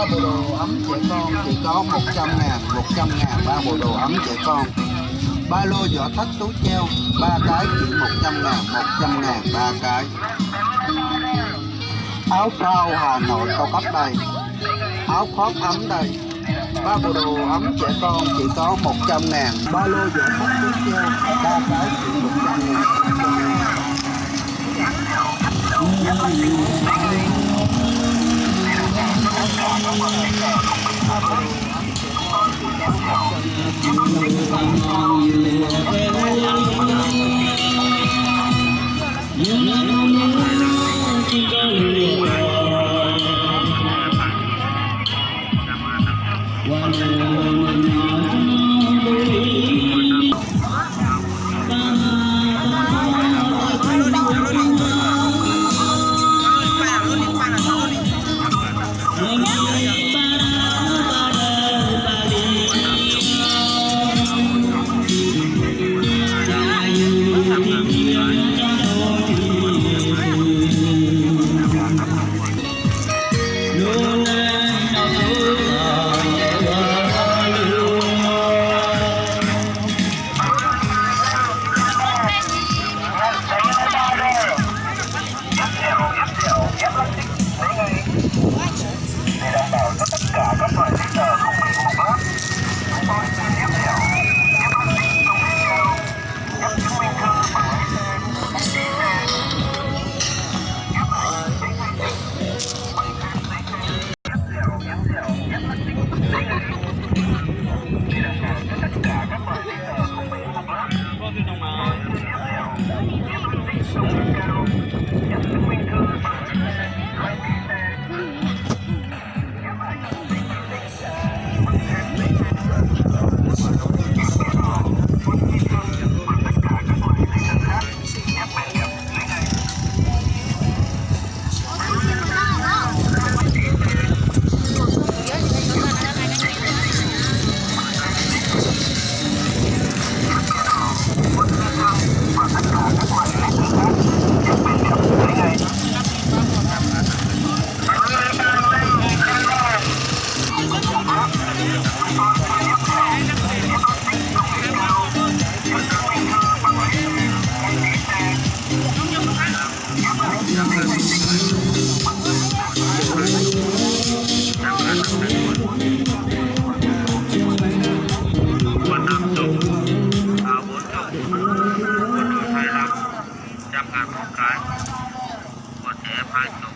Ba bộ đồ ấm trẻ con chỉ có một trăm ngàn, một trăm ngàn ba bộ đồ ấm trẻ con. Ba lô giỏ xách túi treo, ba cái chỉ một trăm ngàn, một trăm ngàn ba cái. Áo phao Hà Nội cao cấp đây. Áo khoác ấm đây. Ba bộ đồ ấm trẻ con chỉ có một trăm ngàn. Ba lô giỏ xách túi treo, ba cái chỉ một trăm ngàn. Ua năm chục, à, bốn chục, một đôi hai lăm, trăm ngàn một cái, một trẻ em hai chục,